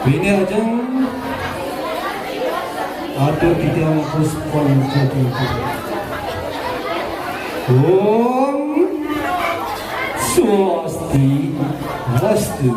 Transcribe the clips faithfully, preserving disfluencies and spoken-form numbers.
Ini aja atur titiang puspon. Om Swasti Astu.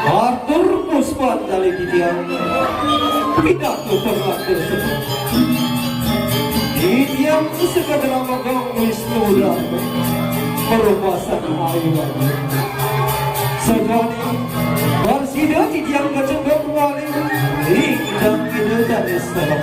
Atur puspon kalih titiang. Pidato pangatur. Titiang sekadar magang Wisnu Dharma. Marupasan ayu. Sajani, prasida titiang kacunduk malih. Ingkang Ida Dané salam.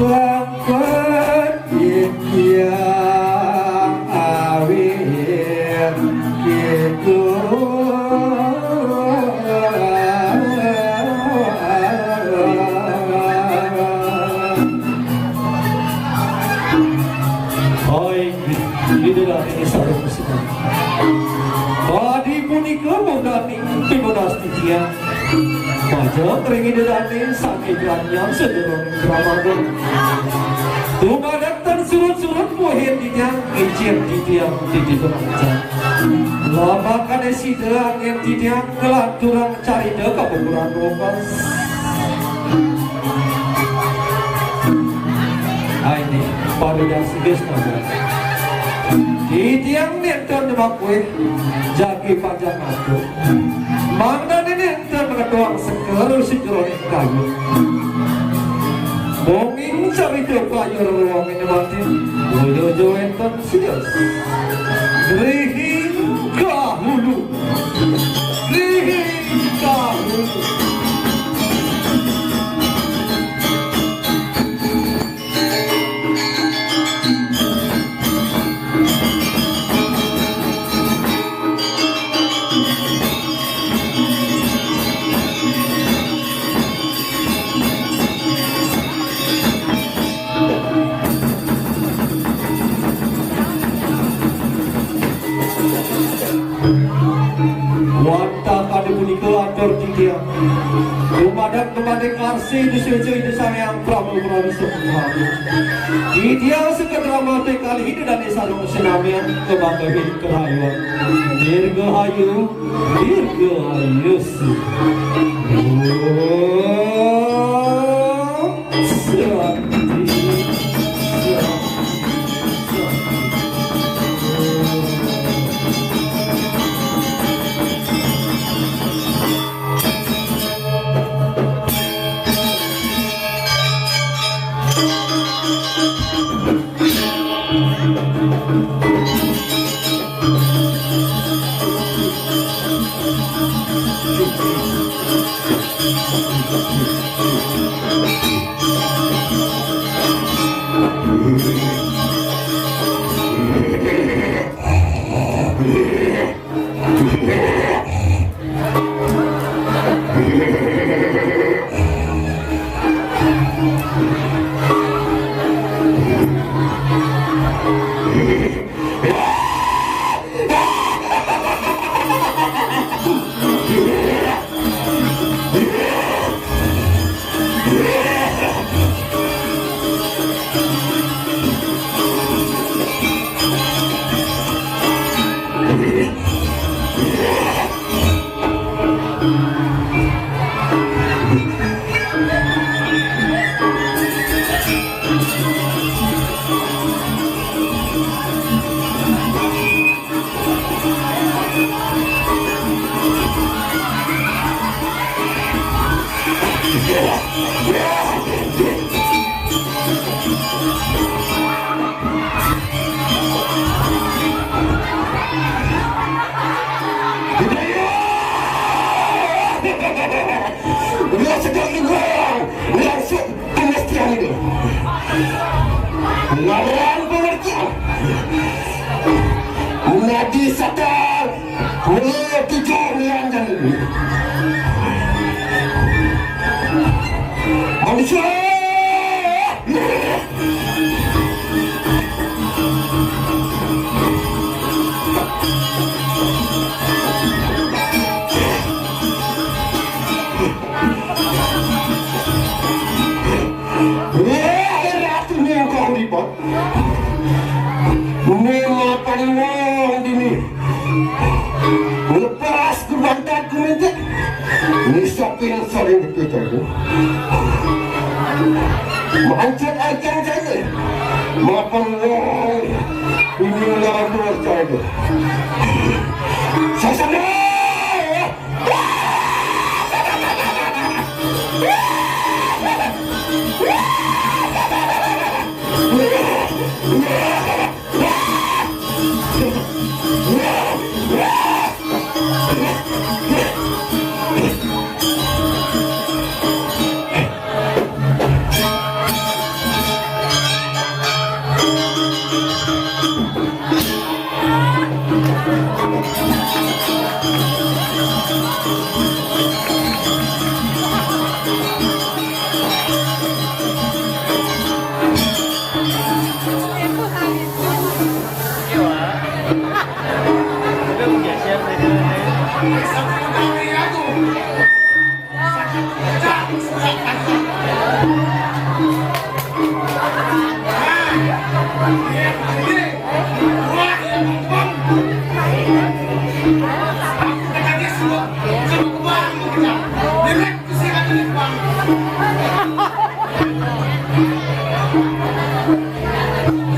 Papat titiang awit gitu. Oi, Ida Dané sareng sami. Padi punika mungkani pinunas titiang. Majeng ring Ida Dané sané janian sajeroning kramaga. Dumadak tan surut-surut puhin titiang ngicén titiang titi pemacan. Lamakané sida anggén titiang nglanturang carita kapupuran rokas. Aini, paridas Krisna. Titiang nénten nyemak kuih jagi pajang atur. Mangdané nénten ngetoang seker sajeroning kayu. Munging carita kayu reruang ini mati. Boya ja wénten sias. Rihing kahulu. Rihing kahulu. Titiang. Dumadak dumadak arsi di suci di Sang Hyang Prabu Prabu Sukma. Titiang sekedrama tekal hidup dan sarung senamia kebangkit kerayuan. Dirgahayu, dirgahayu. Dia sedang digoyang langsung kemestian itu. Lawan pengertian. Menjadi sadar. Mulai tujuh nian dan manusia. Wahai ratu nang kahuripan, memapan wong dini. Lepas ku bantat ku minta. Ni sapa yang saling dipikirku? Mancet akan saya. Mapan wong ini lawan dua saya. Sasana.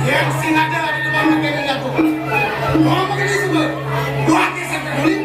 Yang sing ada di depan pakai minyak tuh. Ngomong ini semua. Gua kisah peduli.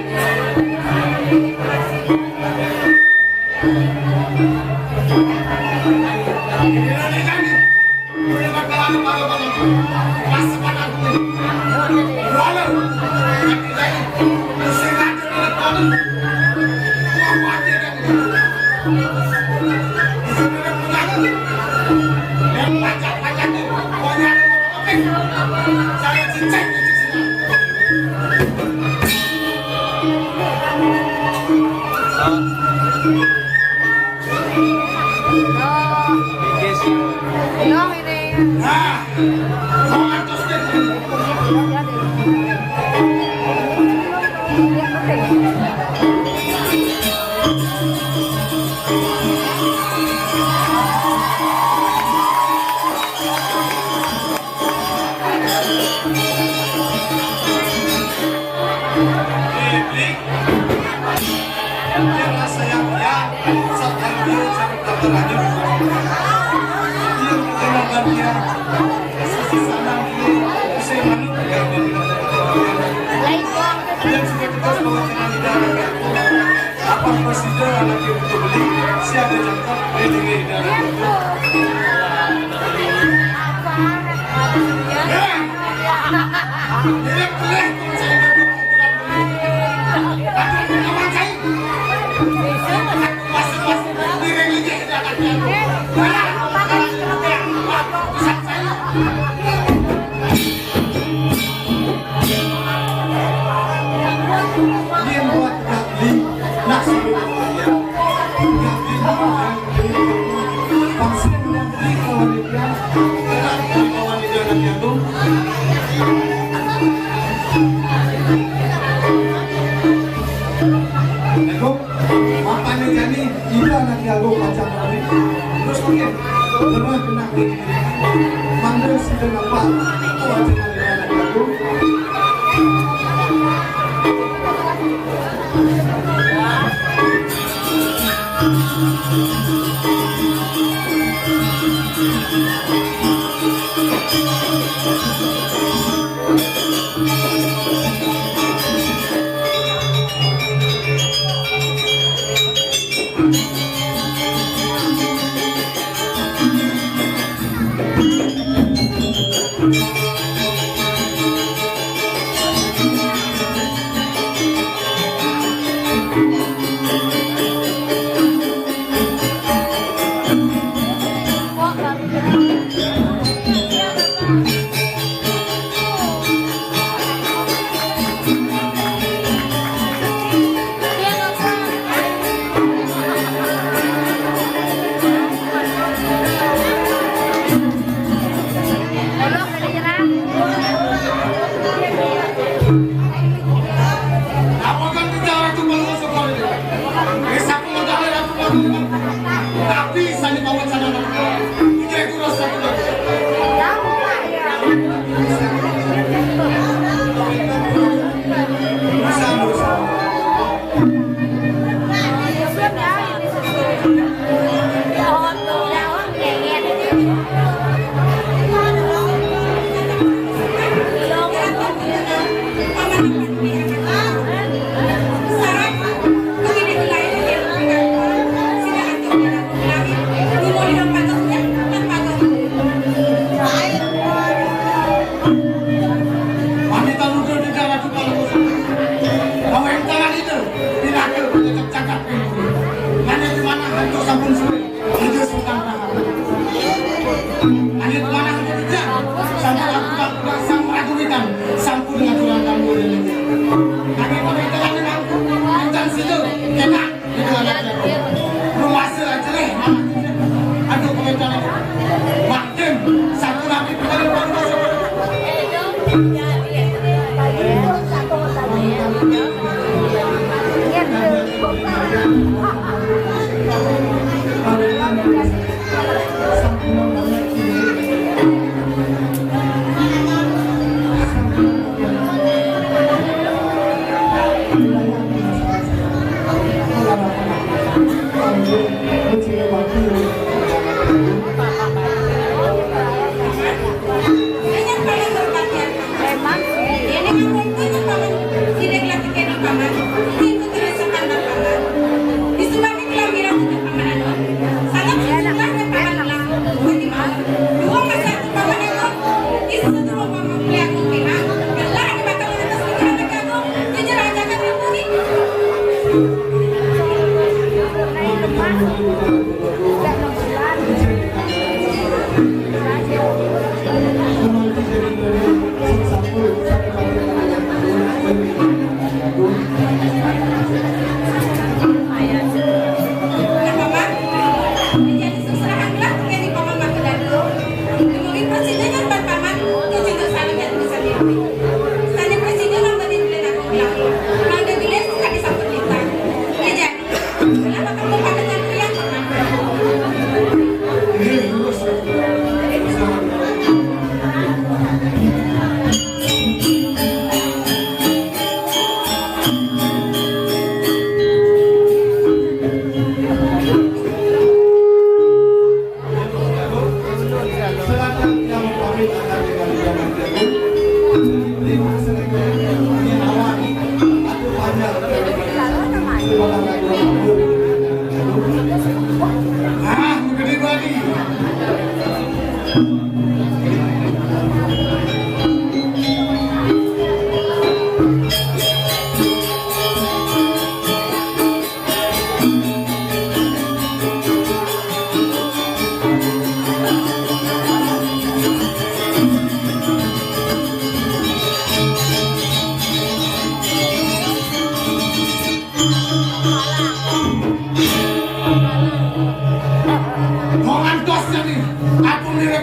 Apa presiden anak yang betul beli, siapa jangka, eh, ini, ini. Bapaknya Jani, ida anak jago macam mana? Terus mungkin benar kena mangga sida nampak. Itu aja anak jago.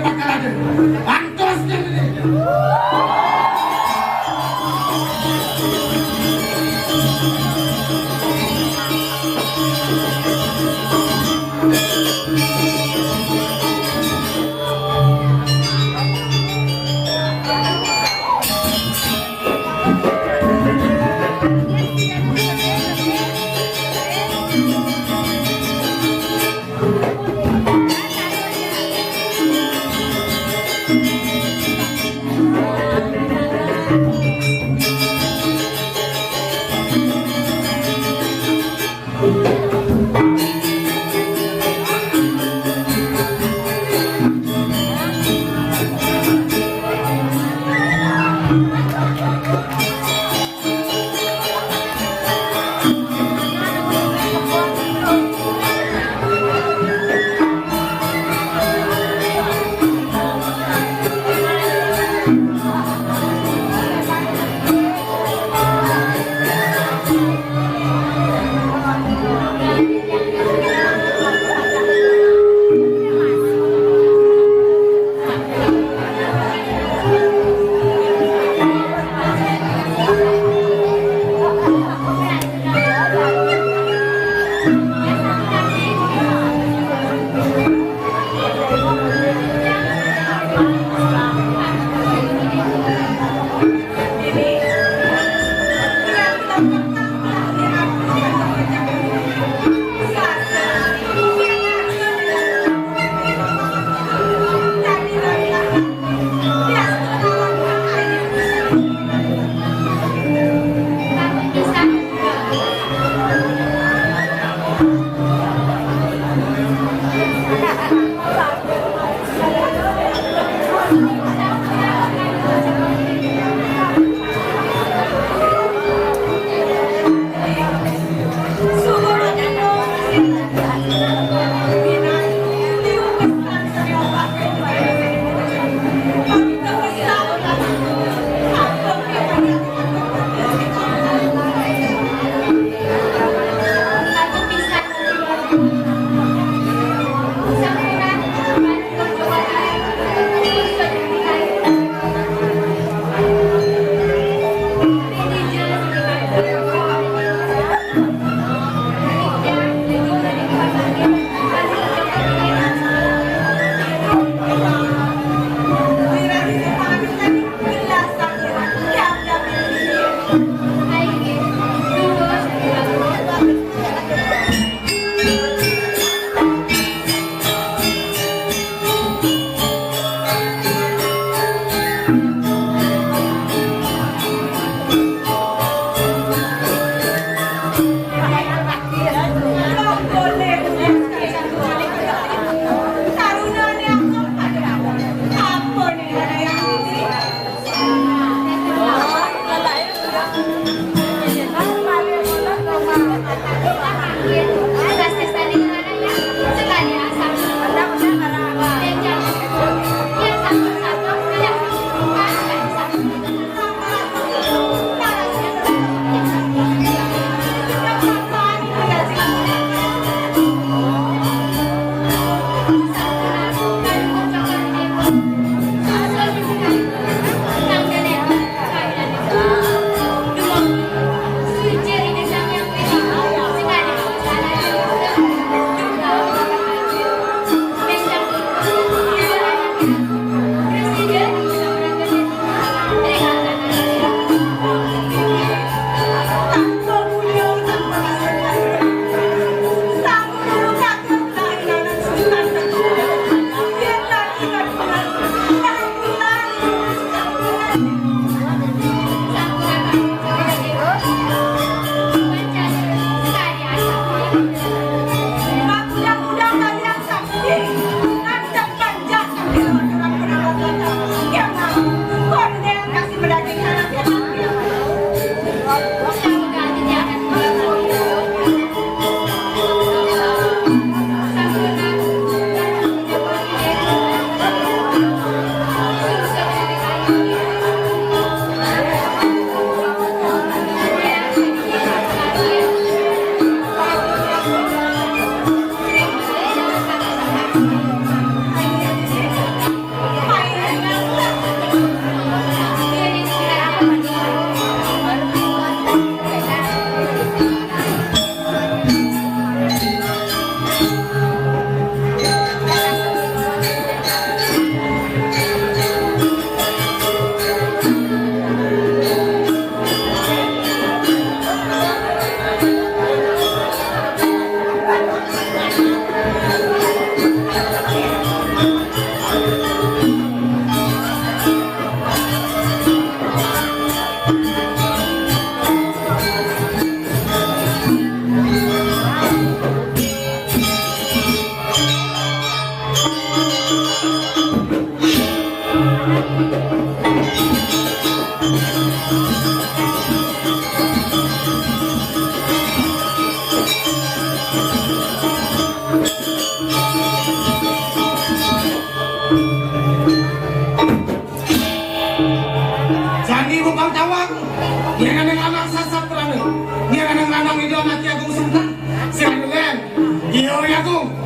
Antos ini.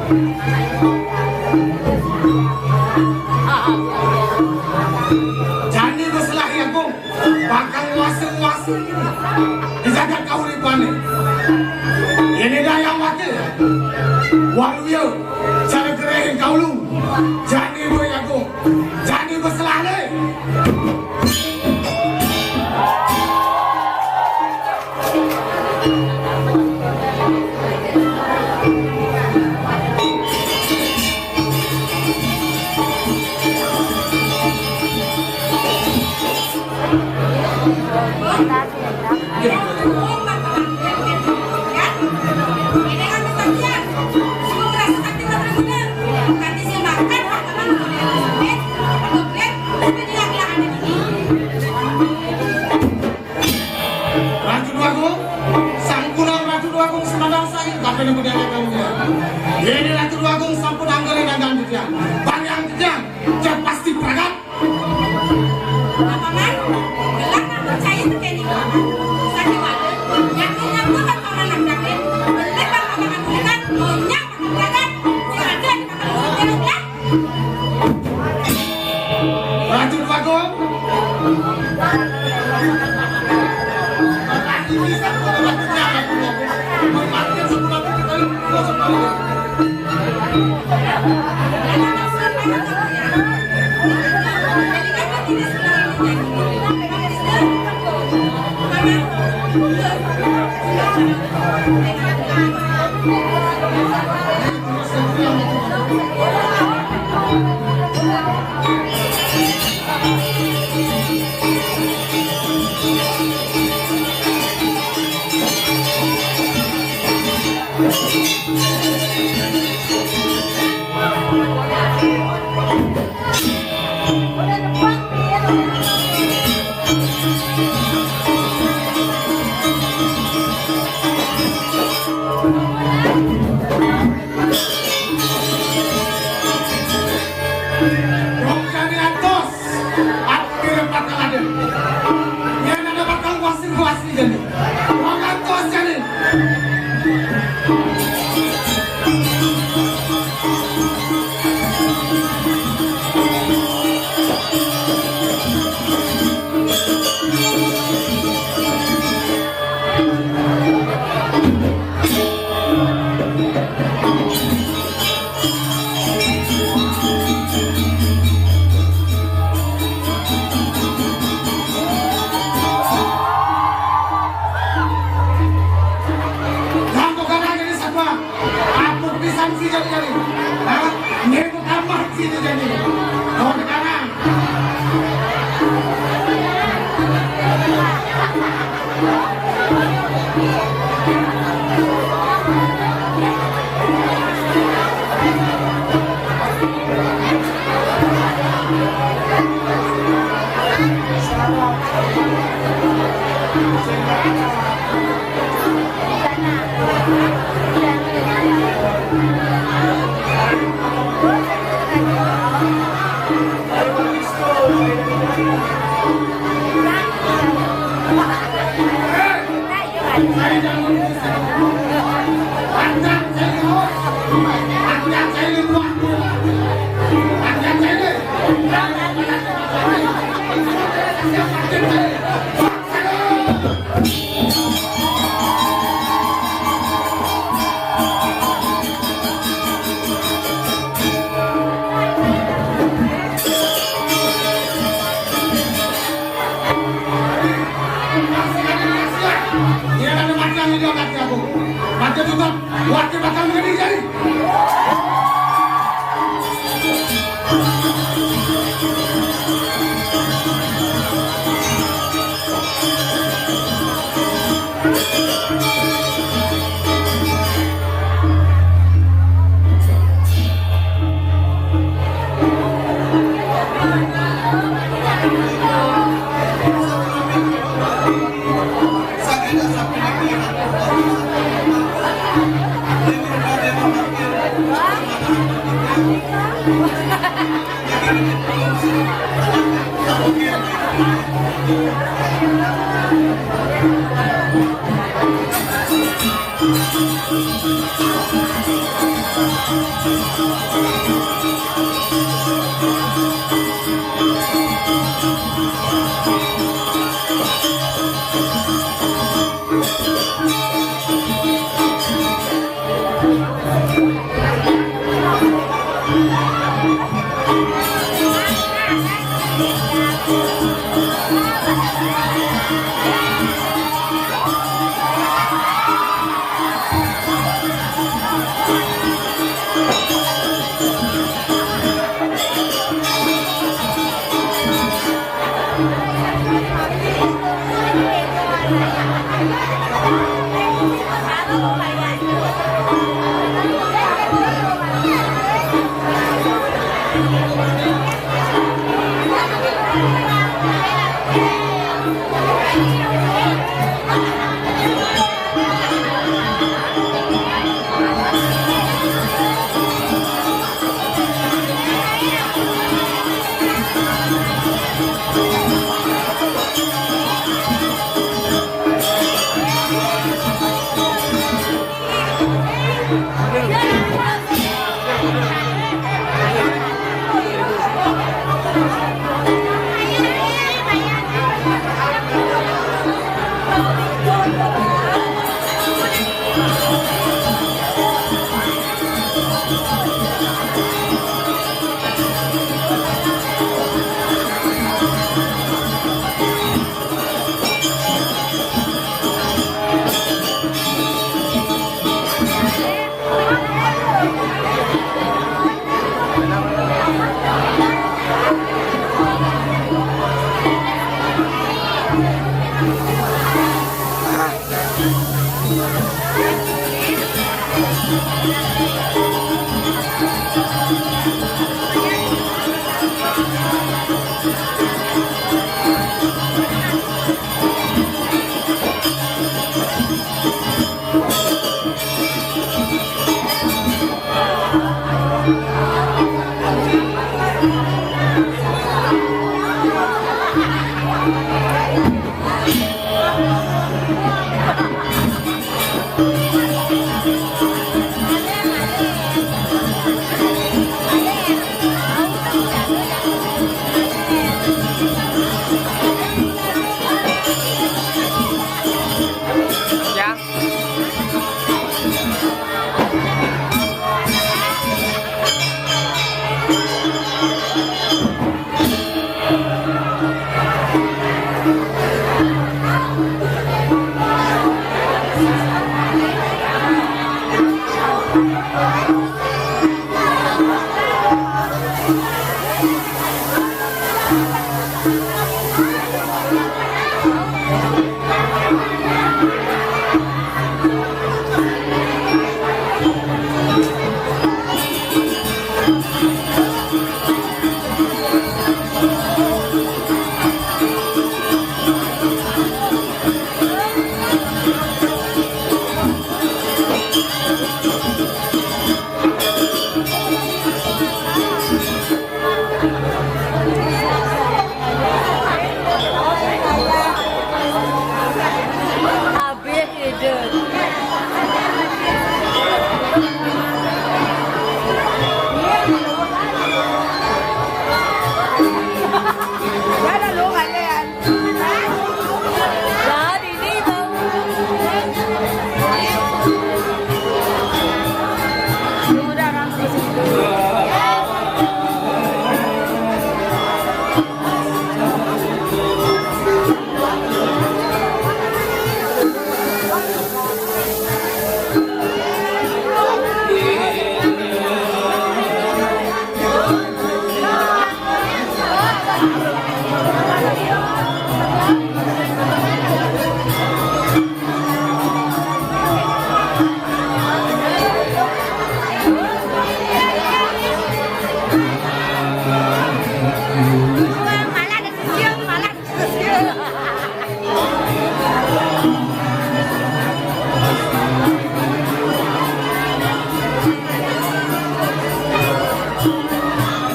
Jani beselah Agung bakal nguasa-nguasa di jagat kauripan ni. Ini dah yang wakil. Waluya, cara gerai kaulu. Jani Agung, jani beselah ni. Ratu Dwagung, sangkura Ratu Dwagung semandang saya, tapi ni budaya kamu ya. Ini Ratu Dwagung sampun anggere dagang jejang. Bang yang jejang, jejang pasti pragat. Paman, gelah nang percaya tekeni. Sandiwara, yakin nyampun kan paman nang yakin. Bener kan paman nang tulisan, nyak paman pragat. Sing ada di paman nang tulisan, ya. Ratu Dwagung. Rong jani atos, akhir bakal ada. Yang ada bakal wasir-wasir jani. Rong atos jani. Yang bukan aja di sapa. Apa pisan si jari-jari? Hah? Nyebut amat si jari-jari. Kau sekarang. Dia ada mati yang dia mati aku. Mati tutup. Wakil bakal menjadi jadi.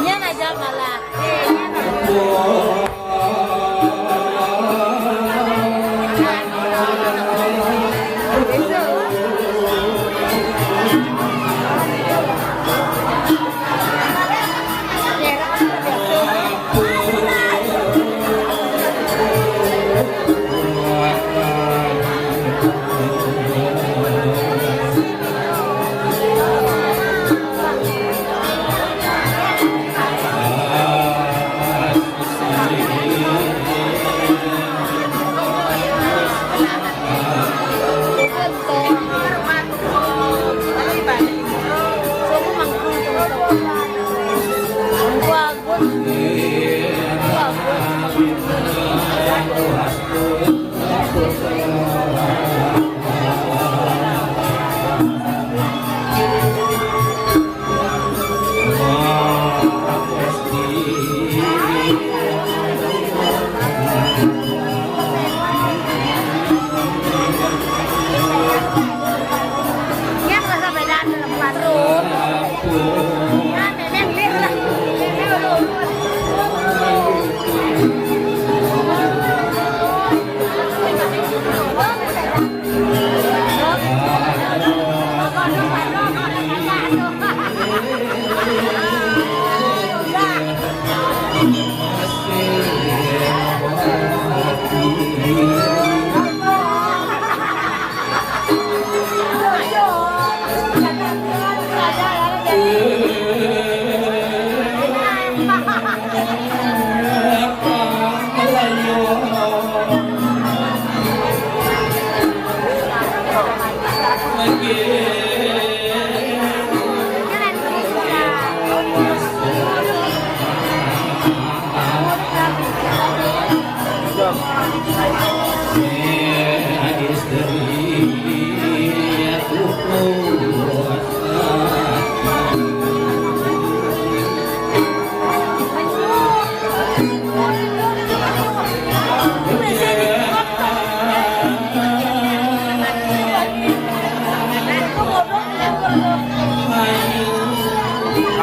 Nyama jamala. Eh, nyama.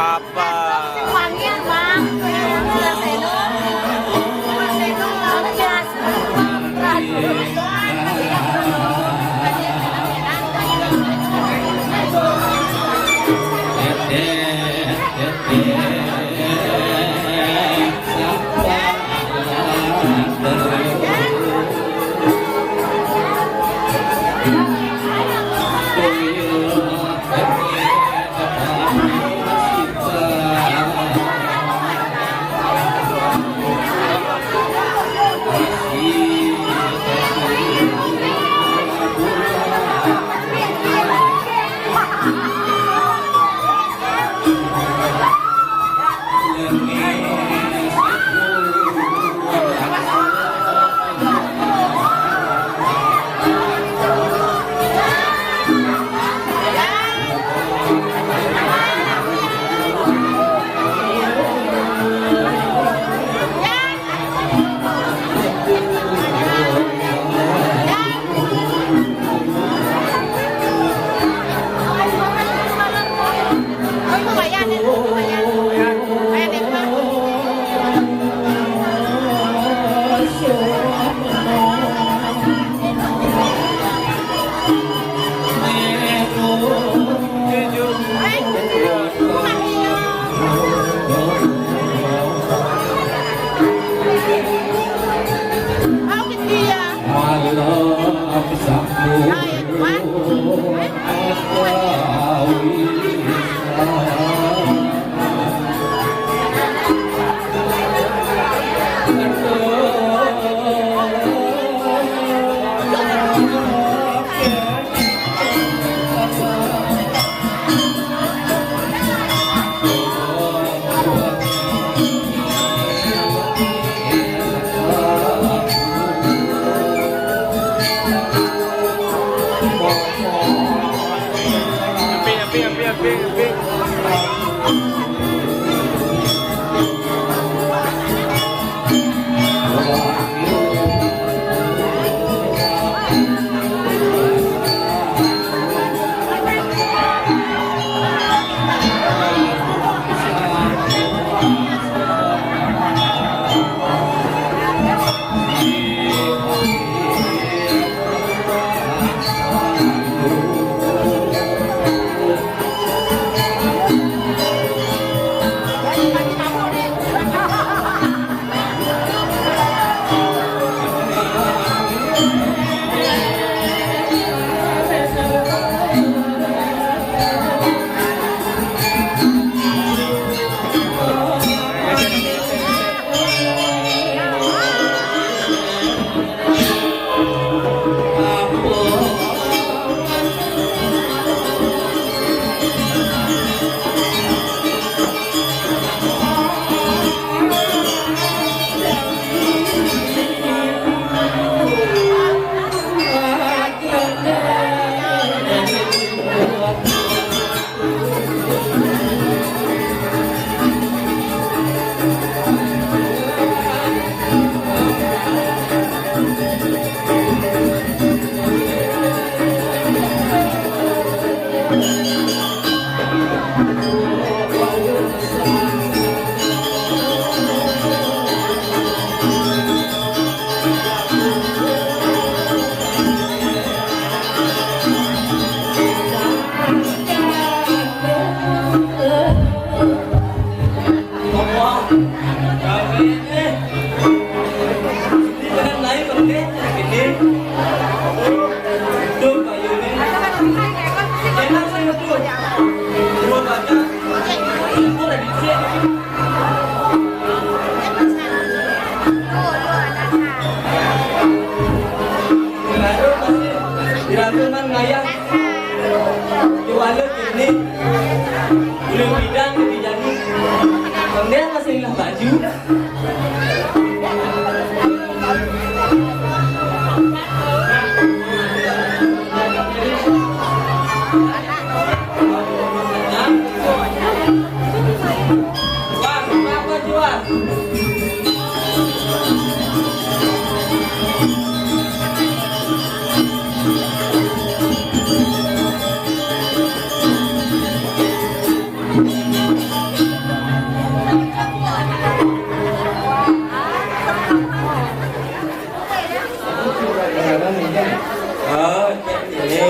Apa? Kalau gini, boleh bidang lebih jadi. Kemudian masih lah baju. Oh, ini.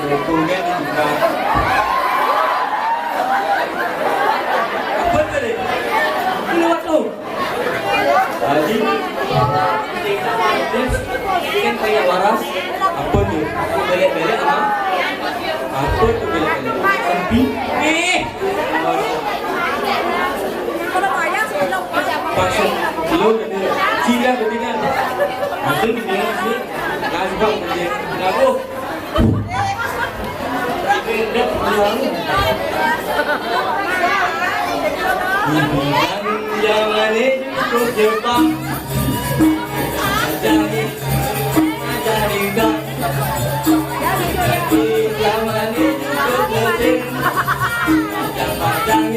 Dukungnya dibuka. Apa tadi? Ini waktu. Tadi. Kan kayak waras. Apa tuh? Aku belek-belek sama. Apa tuh belek-belek? Sempi. Eh. Pasok. Lo, sila ketinggalan. Ada di dalam sini. Kasbang dia. Lagu. Jangan itu Jepang. Ajari, ajari kak. Jangan itu Jepang. Jangan, jangan.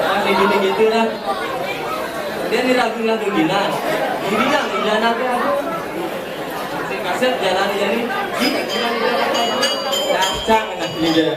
Masih gini gitu lah. Dia nih lagu-lagu gila. Ini yang gila nanti aku. Si kaset jalan ini. Gila, gila, gila. Cacang anak ini dia.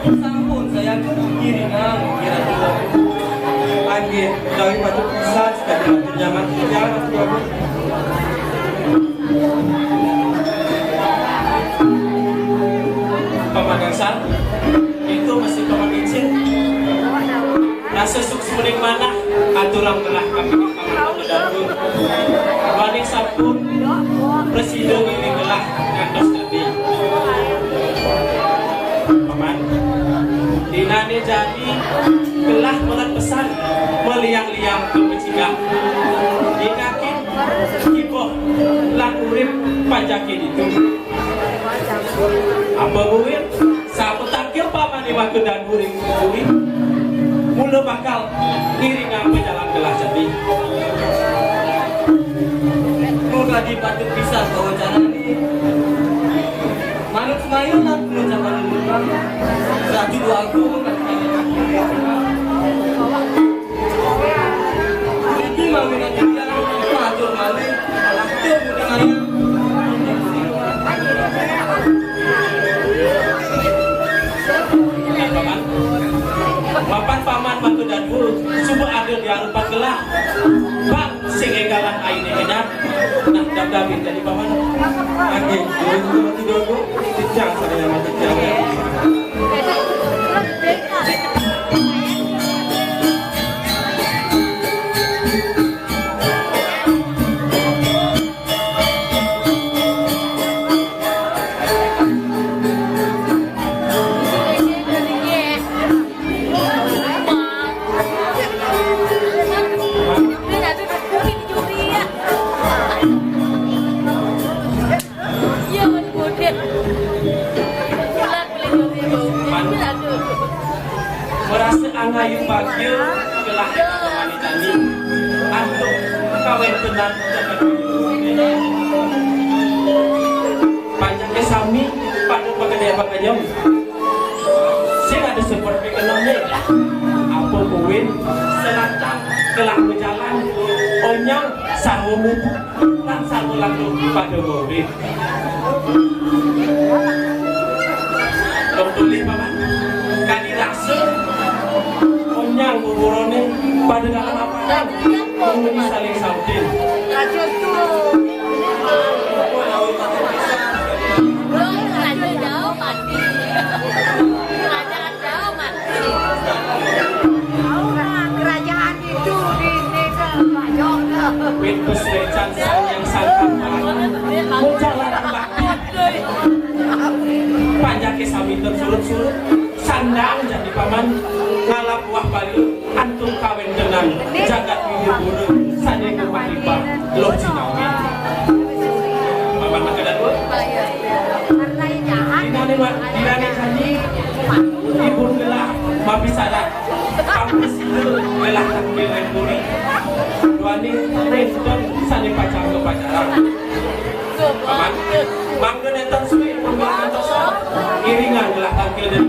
Sampun saya ngiringan, ngira dulu. Anggih, utawi patut pisan, sebagai patut nyaman, nyaman, Paman Gangsal, itu masih paman izin. Rasa suksmaning manah, aturang gelah kami. Wani sampun prasida ngiring gelah ngantos tadi. Paman, dinané jani gelah melet pesan maliang-liang ka pecingak. Dinakin kiboh lan urip panjaké ditu. Apa buin? Saputar Gempamané maka danuri kuwi mula bakal ngiringang pajalan gelah jati. Mula dipatut pisan pawacanané. Manut semaya lan pengucapan lulukan. Satu dua aku. Niki mawinan titiang matur malih, tur mugi ayam. Mapan paman mangku danur, suba ada di arupan gelah. Bang, sing énggalan ainé édan. Nah, dam-damin dadi paman. Oké, dulu dulu mati dulu. Titiang sareng mati titiang. Merasa angayung bagia gelah jani antuk kawéntenan jagat. Panjaké sami pada pakedék-pakedék. Sing ada seperti kenalnya. Apa kuwin selatang gelah bejalan, onyang sarwa mubu lan sarwa landu pada murid. Dong tulis, Paman. Kadi rasa onyang buburoné pada dalam apadang, menguni saling saudin. Kerajaan itu di sini ke Pak Joko. Wit peslécan sang yang sangkar. Muncalakan bakti. Panjaké sami ten surut-surut. Sandang jani Paman ngalap wah bala antuk kawéntenan jagat Widya Pura sané gemah ripah loh jinawi. Paman makadan, Bu. Dinané wa-, dinané jani ibu gelah mapisarat. Kampus itu gelah tangkil nemburi. Duaning nénten sané pacang kapacaran. Paman, mangga nénten sué pembelaan antosan. Iringan gelah tangkil dan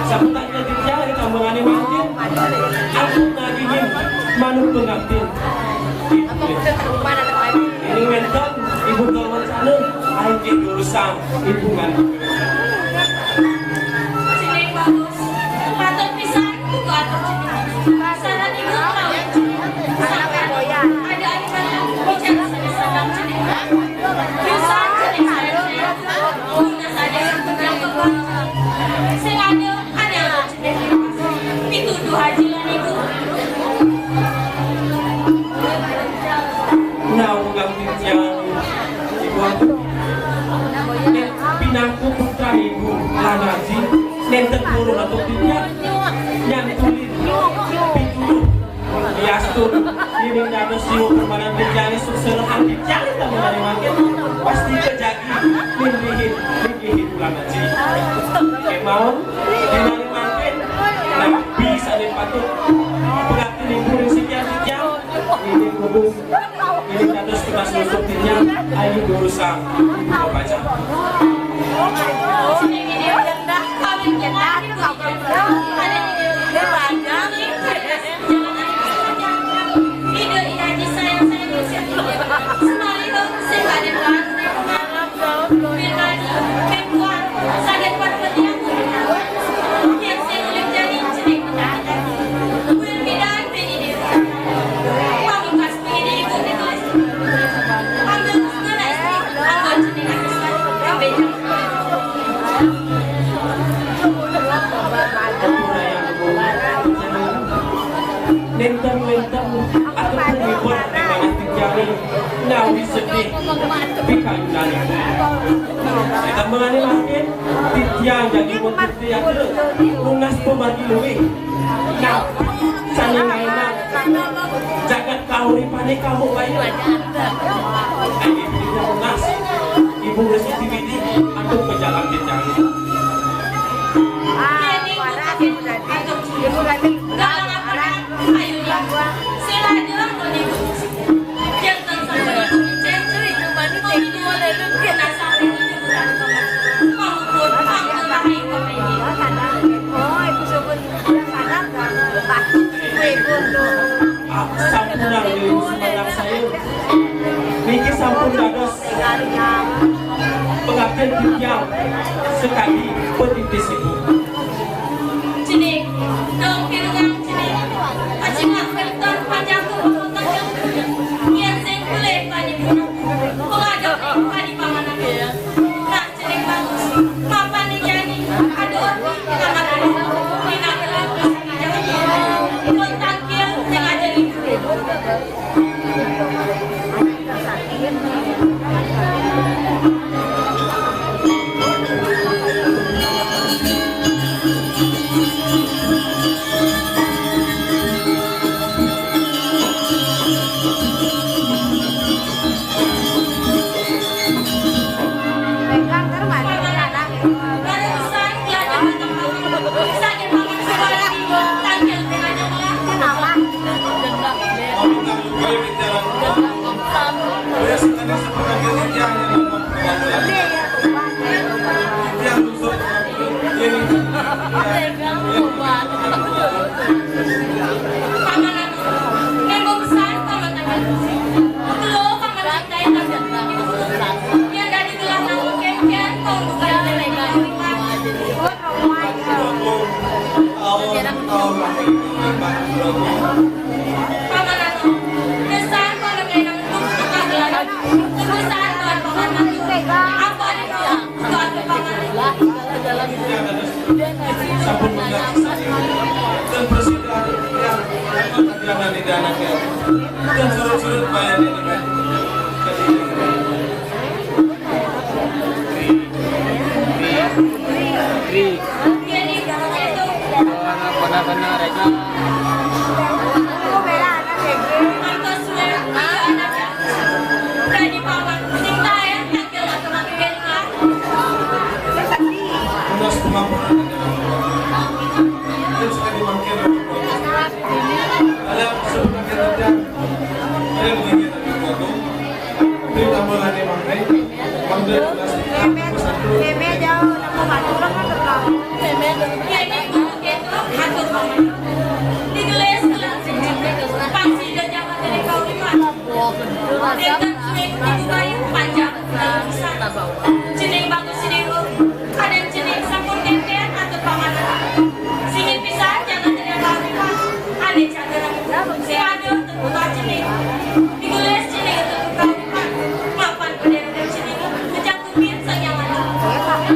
Sapunané titiang ri tambangané mangkin, aku nagingin manut pangaptin. Ning wénten ibu tur wancana, inggih durusang ibu ngandika. Sining bagus, patut pisan kudu atur jenengan. Saran ibu menawi jenengan. Sangkan ada adik bicara sané sandang jenengan. Pisan jeneng saya, guna saja sing ada, ada Pituduh aja lah, Ibu. Nah, unggal titiang, Ibu, nén pinangku putra Ibu lan Aji, nénten purun antuk titiang nyantulin pituduh. Yastun, yen dados siwa permanen titiangé suksena titiang tambahané mangkin, pasti kejagi nindrihin, nindrihin lan Aji. Kémaon, dinané mangkin, napi sané patut pangaptin Ibu ring titiang, inggih kudus, inggih dados tunas nusuk titiang, ayu durusang, Ibu pacang. Nénten-nénten atur pun ipun ing manah titiangé ngawi sedih pikayunan. Ing tambangané mangkin titiang jagi mutus titiang nunas pamargi luih. Napi sané ngaénang jagat kauripané kamu bayu. Ayo, Ibu Nas, Ibu Resi Tiwidi, atur pejalan jenjang. Sampunang di sumandak saya. Niki sampun dados pengabdian titiang sakadi penitis ibu. Cening, dong pirengang cening. Aji ngak kerton panjang tuh, panjang tuh. Niat sing boleh tadi pun. Pengadep tadi pamanah. Sampun mengganggu. Dan presiden yang akan dianani dan surut-surut bayar ini, kan? Ri. Kena, kena, kena, Rega. Cening bagus, cening. Kadang cening sampun kenten atur paman. Singit pisan jangan jadi apa-apa. Ane jaga. Sing ada terbuka cening. Digulis cening terbuka. Mapan pada cening. Ngejak kuping sang yang ada.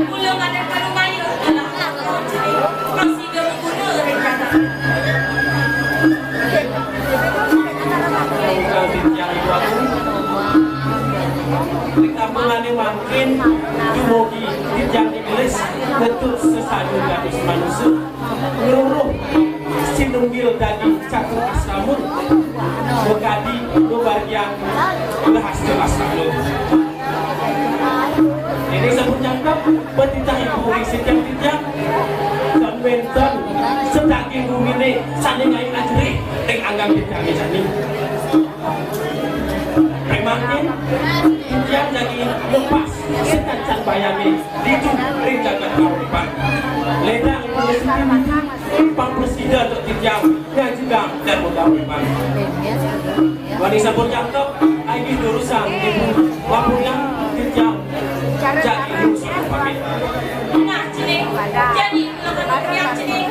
Pulang ada karung air. Adalah anak cening. Masih gak guna rencana. Di kampungane mangkin dumugi titiang Inggris, betul sesadu dados manusa. Ngruruh sinunggil dadi catur asrama, mekadi bebagian berhasil asrama. Ini sampun cakep, petitah ibu ing sitiang titiang, dan wenten sedaging gumine sane ngayu ajerih ing anggang titiange jani. Mangkin, titiang jagi lepas sekancan bayane ditu ring jagat kauripan. Ledang ibu ing sitiang, pang prasida duk titiang ngajugang dan kauripan. Wani sampun cakep, inggih durusang ibu. Lampuniang titiang jagi durusang pamit. Nah, cening. Jadi, lampuniang cening.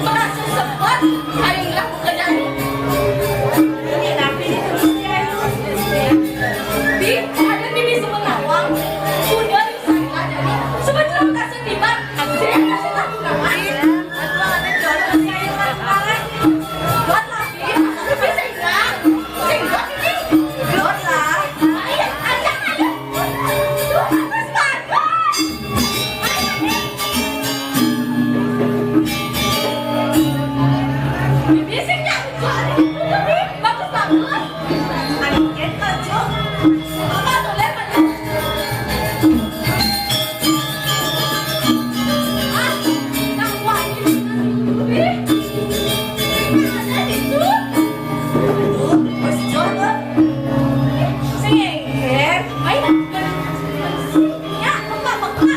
Merasa sempat, ayo lah pekerjaan. Ini tapi ini terus ya. Di ada mimi semenawang, sudah saya ada nih. Sebetulnya tak setiba, saya kasih tahu namanya. Aduh, ada jodoh saya yang marah. Buat lagi, tapi saya enggak. Saya enggak ini. Buat lah. Ayo, ajak aja. Tuh, atas bagus. Ayo, nih. Bibi sih nggak lucu, ada itu, Bi. Bagus, bagus. Ayo, kita, Cuk. Apa tuh, Lem, aja? Ah, yang wah, ini, Bi. Ada itu. Aduh, masih jauh, Bang. Sing, Ger. Ayo. Ya, buka, buka.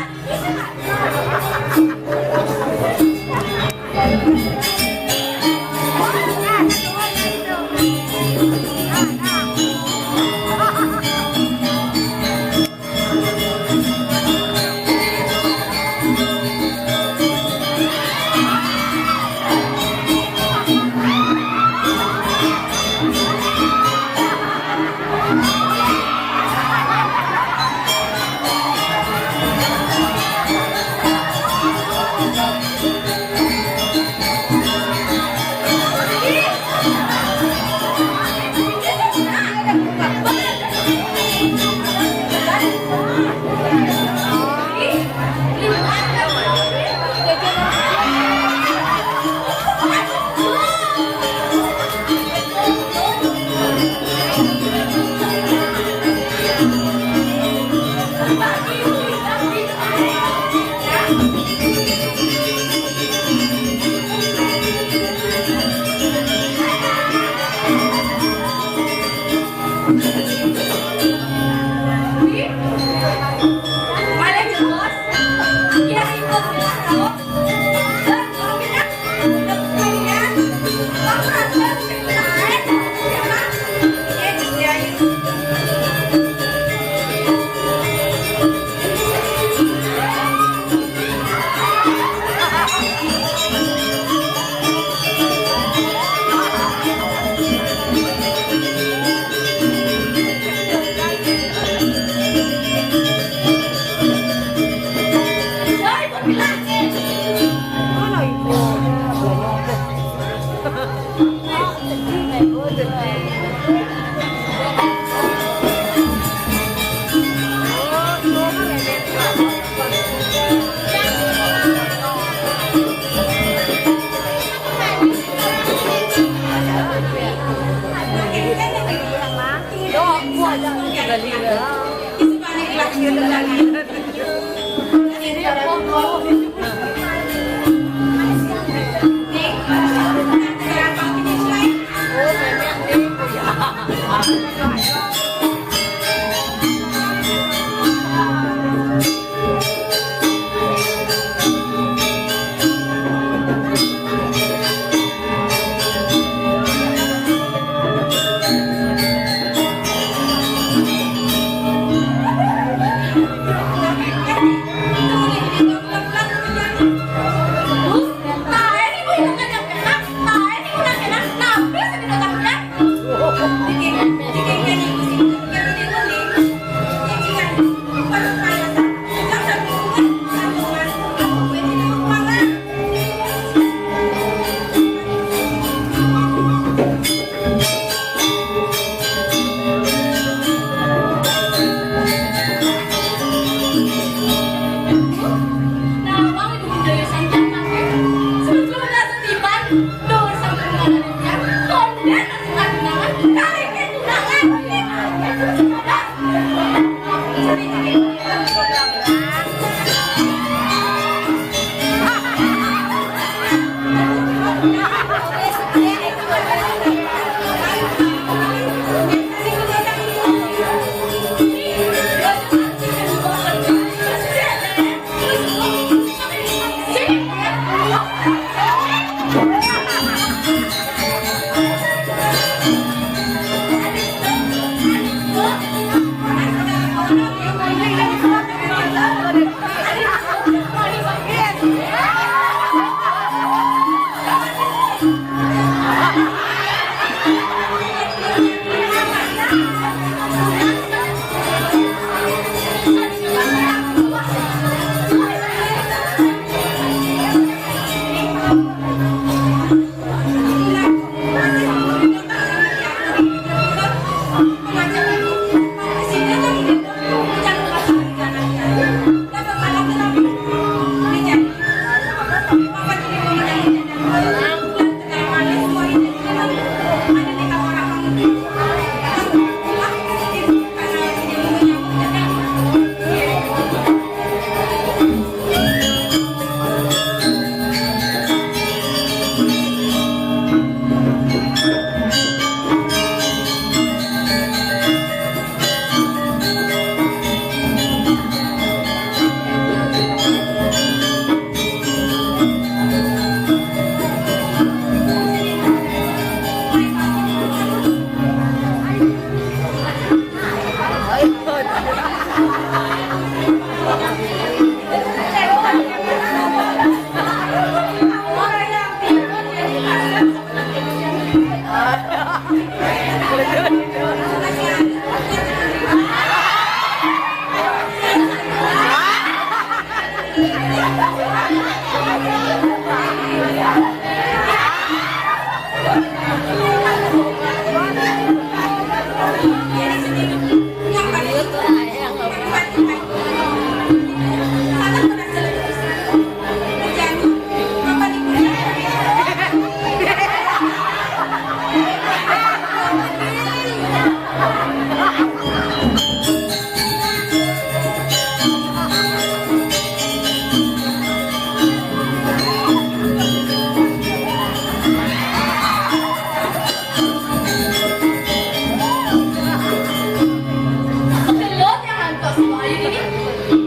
Belut yang ngantos, Bayu ini.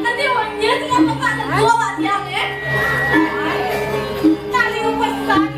Nanti wong nyet dengan bapak negua, Pak Tiang, ya. Kali upasan.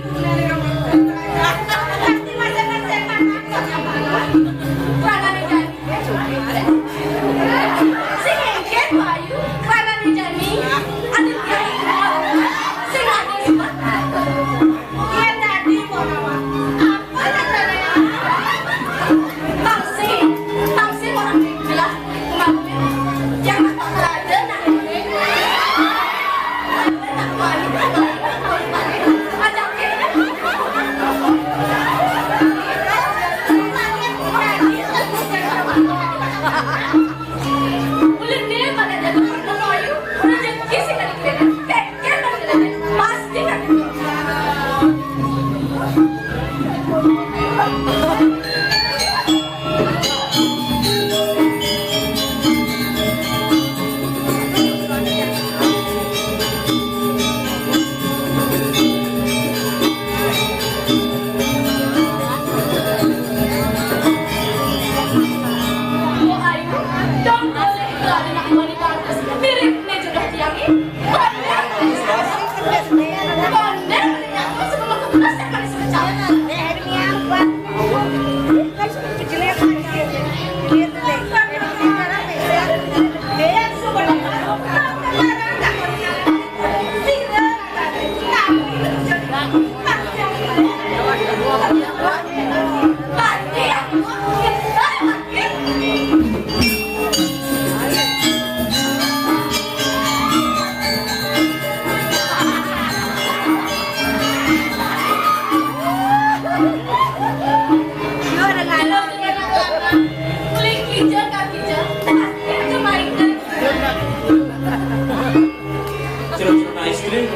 Jero-jerona istri,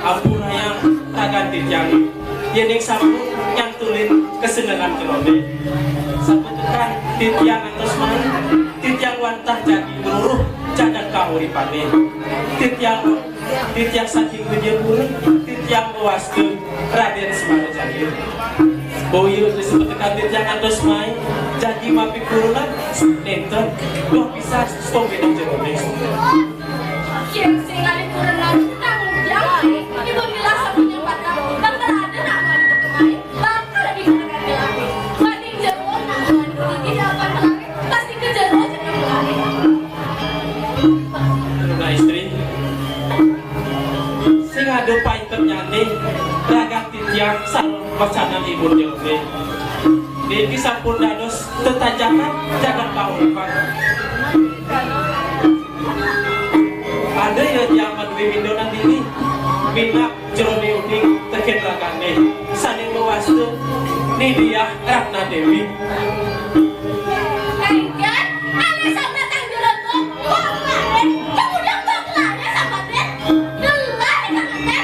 ampun hayang tagan titiang. Yéning sampun nyantunin kasenengan jeroné. Saputukan titiang ngantos mai, titiang wantah jagi ngruruh jagat kauripané. Titiang, titiang saking Widya Puri, titiang mawasta Radén Semara Jaya. Boya saputukan titiang ngantos mai, jagi mapikurenan nénten. Duh pisan, satombéning jeroné. Yén sing ngalih kurenan, tanggung jawab, ibu ngilah sapunyang batang, bakal ada nak ngalih kemari, bakal ada di mana kami lagi. Mati jero, nak ngalih gigi, dapat lari, pasti ke jero, jangan lari. Nah, istri, sing ada painternyane, ragat titiang, sareng wacanan ibu jeroné. Niki sampun dados tetajakan jagat kauripan. Ada ya jaman wiwindonan dini, minab jeroné uning tekén ragané, sané mawasta Ni Diah Ratna Déwi. Engkén, ané sambatang jeroto, kok lare, kemudian kok lare sambatnya, lare sambatnya.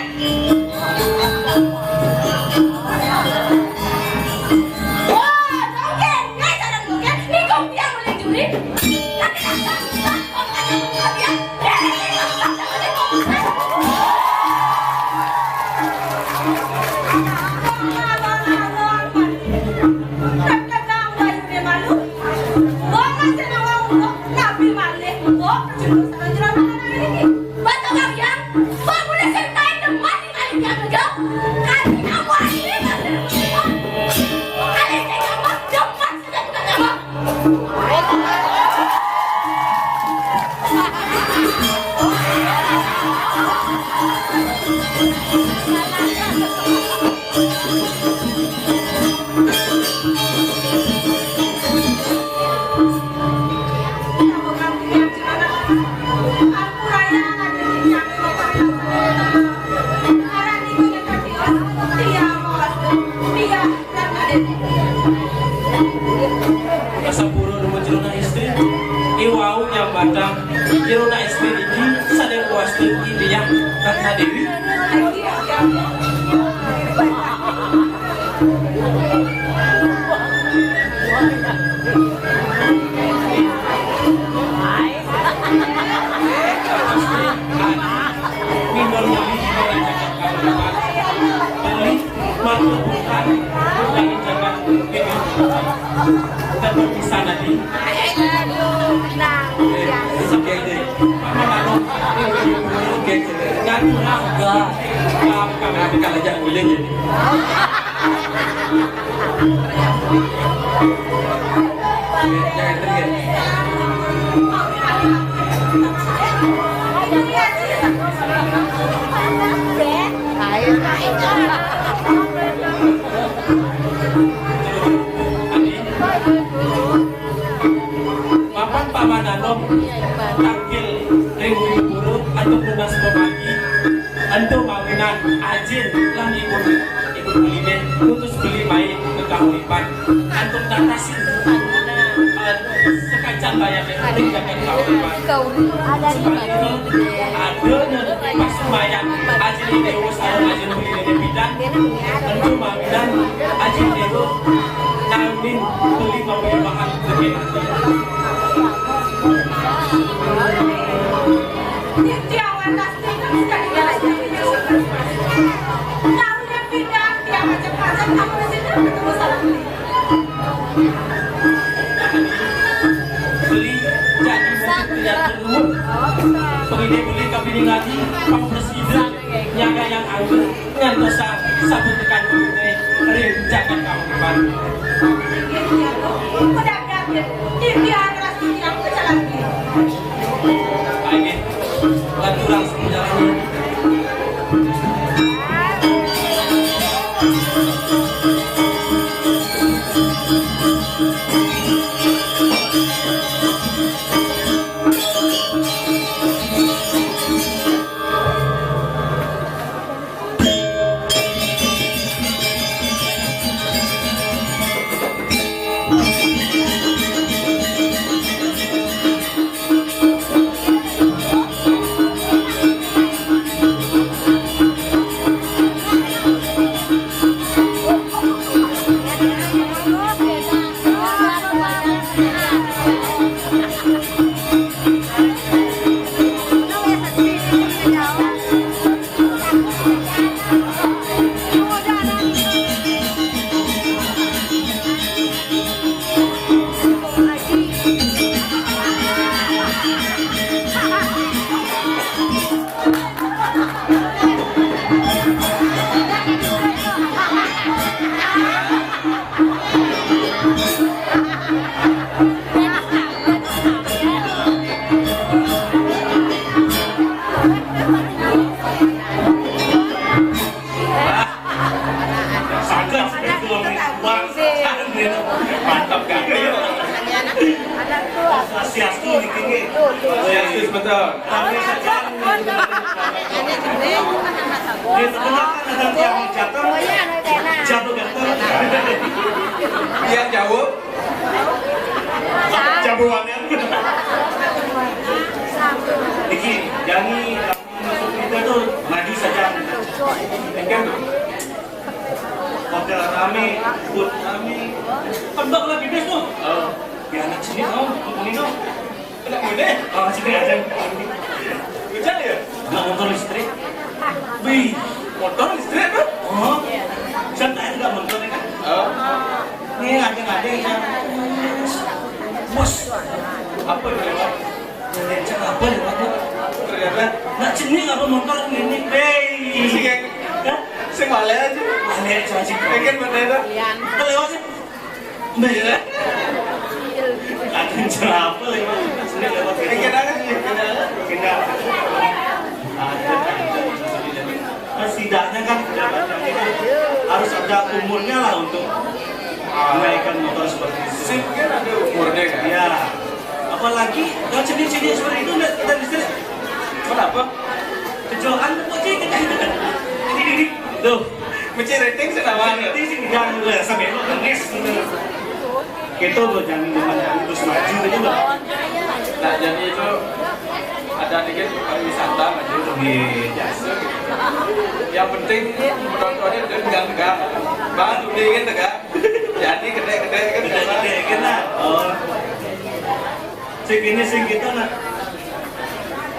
Ratna Dewi. Minum beli, beli, mabuk bukan, bukan jangan. Tetap di sana, di. Aduh, nah, ya. Oke, oke. Mama, mama. Oke, oke. Ngaku, ngaku. Ngaku, ngaku. Ngaku, kalau jangan boleh, jadi. Jangan, jangan. Mapan paman anom tangkil ring pura antuk nunas pemagi antuk mawinan ajin lan ibu ibu beliné ngutus beli mai ka kahuripan antuk natasin, eh, sakacang bayané ring jagat kahuripan. Ada di mana? Ada nya pasumayan ajin déwa sareng ajin beliné pidan antuk mawinan ajin déwa nanging beli mawinan bahan. Beli jadi murid lihat dulu. Penginé beli kapining lagi, pang presiden nyaga yang anggur ngantosa sabut tekan penginé ring jagat kauripan. Pedagang, impian ras yang pejalan. Ayo, lanturang sepenjalanan. Mantap kan? Swastiastu niki nggih. Swastiastu, betul. Di tengah kan ada tiang jatuh. Jatuh ganteng. Tiang jauh. Jauh banget. Niki, jani kita tuh maju saja. Kan? Hotel rame, but rame. Tembak lagi bes tuh. Oh. Ya anak sini dong, ini dong. Anak muda. Oh, sini aja. Bocah ya? Nggak motor listrik. Wih, motor listrik tuh? Oh. Saya tanya nggak motor ya kan? Oh. Ini ada-ada ya. Bos, apa ya? Ngecek apa lewat tuh? Ternyata. Nak jenis apa motor ini, Bey? Sing yang Hah? Sing balik aja. Balik aja. Pengen bener. Iya. Apa lewat sih? Bey. Ada yang celapa lewat. Sini lewat. Pengen aja sih. Pengen. Ada. Setidaknya kan harus ada umurnya lah untuk menaikkan motor seperti itu. Sing kan ada umurnya kan? Iya. Apalagi yang jenis-jenis seperti itu nggak kita bisa. Kenapa? Kejohan tuh kucing. Ini, ini. Tuh. Mesti rating sih nama. Ini sih jangan udah sampai lo nangis. Gitu loh, jangan, jangan terus maju gitu loh. Nah, jadi itu ada Tadi kan pariwisata aja tuh. Nggih. Biasa gitu. Yang penting penontonnya udah tegang-tegang. Bang, tuh dia kan tegang. Jadi gede-gede kan. Gede-gede kan, nah. Oh. Sing ini sing kita, nah.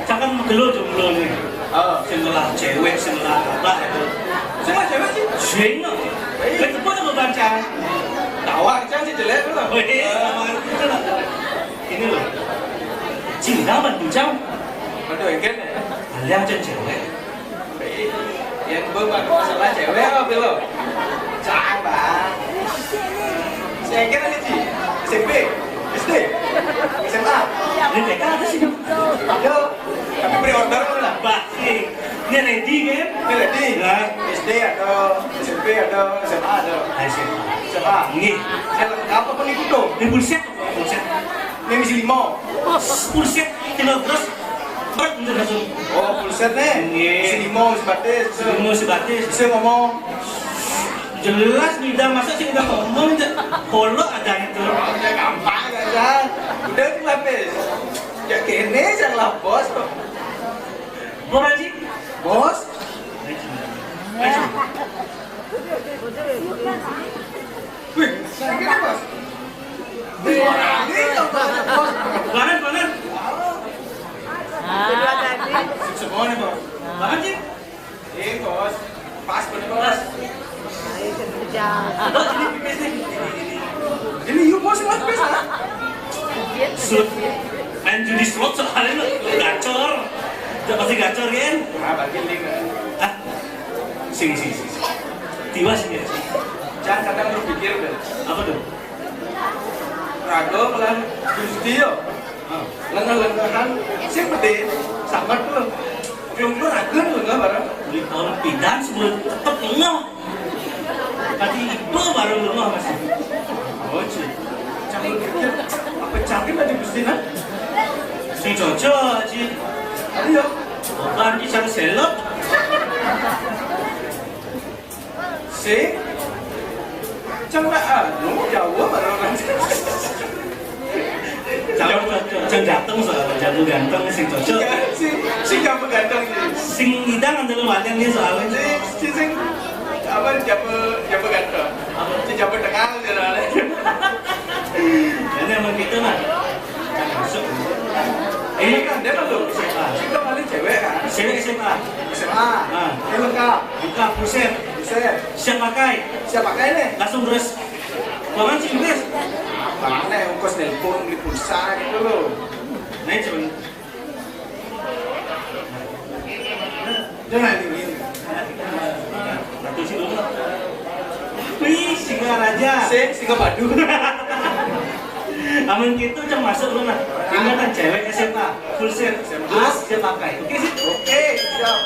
Cakep gelo jomblo nih. Oh. Sing ngelah cewek, sing ngelah apa itu. Sing ngelah cewek sih. Sing. Iya. Kan cepet sama bancang. Tawa, Cang, sih jelek tuh. Oh, iya. Ini loh. Cinta apa tuh, Cang? Aduh, engken ya? Kalian aja cewek. Yang gue baru masalah cewek apa lo? Cang, Bang. Saya kira nih, Ci. S M P, S D, S M A. Ini T K ada sih. Ada. Tapi pre-order lah. Bah, ini ready kan? Ini ready. Nah. S D ada, S M P ada, S M A ada. Ah, S M A. S M A. Nggih. Yang lengkap apa nih, Kuto? Ini bullshit. Bullshit. Ini misi lima. Bullshit. Tinggal terus. Berat, bener, langsung. Oh, full set nih. Nggih. Sing limo, sing batis. Sing limo, sing batis. Sing ngomong. Jelas, Mida, masa sih udah ngomong aja. Kolok aja itu. Oh, ya gampang aja. Udah tuh lapis. Ya kene yang lah, Bos. Bos, Haji? Bos. Haji. Haji. Wih, saya kira, Bos. Wih, ini dong, Bos. Bos. Banget, banget. Ah. Semua nih, Bos. Banget sih. Eh, Bos. Pas, bener, Bos. Ayo, kerja. Bos, ini pipis nih. Ini yuk, Bos, Bos, pipis, ah. Sud. Main judi slot soalnya lo gacor. Udah pasti gacor kan? Ah, bagi link. Ah. Sing, sing, sing, sing. Tiwas ya. Jangan kadang berpikir deh. Apa tuh? Rado melan Gusti yo. Ah. Lengah-lengahan sing penting sama tuh. Piung-piung ragen lengah barang. Di tahun pindahan sebelum tetep lengah. Tapi ibu baru lengah masih. Oh, Ci. Cang pikir apa cangkem aja Gusti, nah? Sing cocok, Ci. Ayo. Bukan di sana selot. Sing. Cang lah, anu, jauh barang. Jauh, jauh, jauh ganteng soalnya, jauh ganteng sing cocok. Sing, sing jauh ganteng. Sing ngidang ada lu makan nih soalnya. Sing, sing, sing, apa, jauh, jauh ganteng. Apa? Sing jauh tengah, gitu, soalnya. Ini emang gitu, nah. Masuk. Ini kan dia kan tuh, S M A. Sing paling cewek kan? Cewek S M A. S M A. Ah. Ini lengkap. Lengkap, buset. Buset. Siap pakai. Siap pakai nih. Langsung terus. Banget sih, Bes. Mana ongkos nelpon, beli pulsa gitu loh. Nah, cuman. Jangan ini. Satu sih dulu. Wih, Singaraja. Sing, Singapadu. Amun gitu, cang masuk lu nah. Ingatan cewek S M A, full set. Terus dia pakai. Oke sih? Oke, siap.